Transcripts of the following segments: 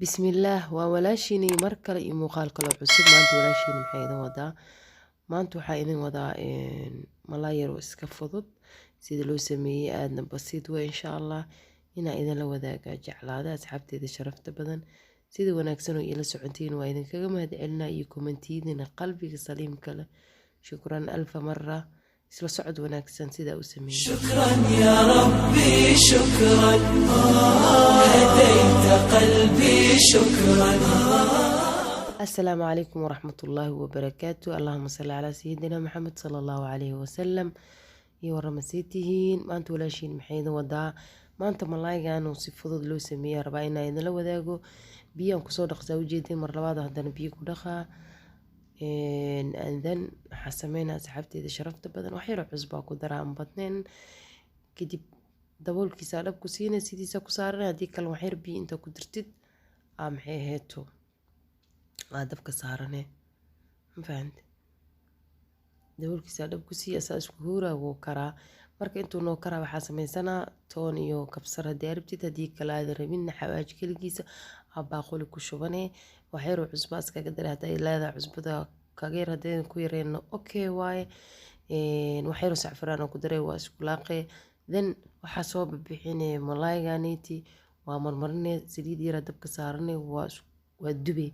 Bismillaah, waa walaashiinay mar kale iyo muuqaal kaloo cusub. Maanta walaashiina maxay idin wadaa? Maanta waxaa idin wadaa malaay yar oo iska fudud sida loo sameeyey, aadna basiid wey. Insha Allah inaa idinla wadaagaa jeclaada. Asxaabteeda sharafta badan, sida wanaagsan oo iila socotiin waa idinkaga mahadcelinaa iyo kommentiyadiina qalbiga saliimka leh. Shukran alfa mara. Isla socod wanaagsan sidaa u sameeyey. شكرا يا ربي، شكرا، هديت قلبي، شكرا. Asalaamu calaykum waraxmatullaahi wabarakaatu. Allahuma salli calaa sayidina Maxamed sala allahu calayhi wasalam. Iyo warama, see tihiin? Maanta walaashiin maxay idin wadaa? Maanta malaaygan si fudud loo sameeya rabaa inaa idinla wadaago. Biyaan kusoo dhaqsaa, ujeedin, mar labaad haddana biyo ku dhaqaa. And then waxaa sameynaa, asxaabteeda sharafta badan, wax yaroo cusbaa ku daraa, aan badnayn. Kadib daboolkiisa dhab ku siina, sidiisa ku saaran. Haddii kale wax yar biyo inta ku dirtid aa maxay aheeto aa dabka saarane, ma fahante? Daboolkiisa dhab ku siiya, asaa isku huuraa, wuu karaa. Marka intuu noo karaa waxaa sameysanaa toon iyo kabsar haddii aad rabtid. Haddii kale aadan rabinna, xawaaji keligiisa aa baaquli ku shubanee, wax yaroo cusba iskaga daray. Hadday leedahay cusbada kaga yar, haddaydan ku yareenna, okay waaye. Wax yaroo sacfaraan oo ku daray, waa isku laaqee. Then waxaa soo bixinee malaayganeyti, waa marmarinee, saliid yara dabka saarane, waa dubay.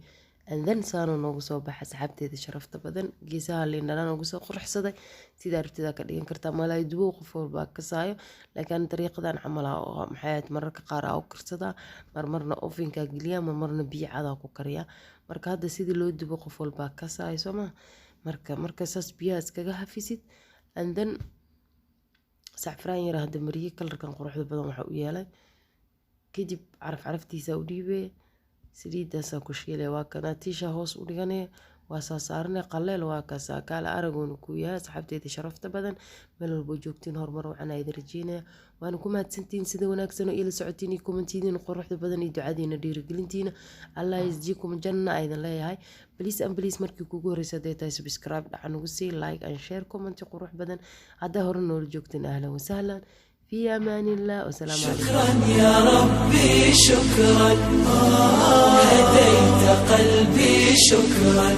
And then saanuu noogu soo baxa, asxaabteeda sharafta badan. Geesaha liin dhanaan ugu soo quruxsaday. Sidaa rabtidaa ka dhigan kartaa. Malaay dubow qof walbaa kasaayo, laakiin ani dariiqadan camal ah oo maxay ahayd mararka qaar aa u karsadaa, marmarna ovenkaa geliyaa, marmarna biyo cadaa ku kariyaa. Marka hadda sidii loo dubo qof walbaa kasaayo, soo ma? Marka saas biyaha iskaga hafisid, and then sacfaraan yara hadda mariyey, kalarkan quruxda badan waxa u yeelay. Kadib caraf caraftiisa u dhiibee, saliidaasaa ku shiilay. Waa kana tiisha hoos u dhiganee, waa saasaaranee, qaleel waa kaasaa, kaala aragoona kuu yahay. Asxaabteeda sharafta badan, meel walbo joogtiin, horumar wacan idin rajeynaya. Waana ku mahadsantihiin sida wanaagsan oo ila socotiin iyo komentidiina quruxda badan iyo ducadiina dhiirigelintiina. Allah yasjiikum janna idin leeyahay. Please and please, markii kugu horeysa hadday tahay, subscribe dhaca nagu sii, like and share, comment qurux badan. Haddaa hore noola joogtiin, ahlan wasahlan. في امان الله، والسلام عليكم. شكرا يا ربي، شكرا، هديت قلبي، شكرا.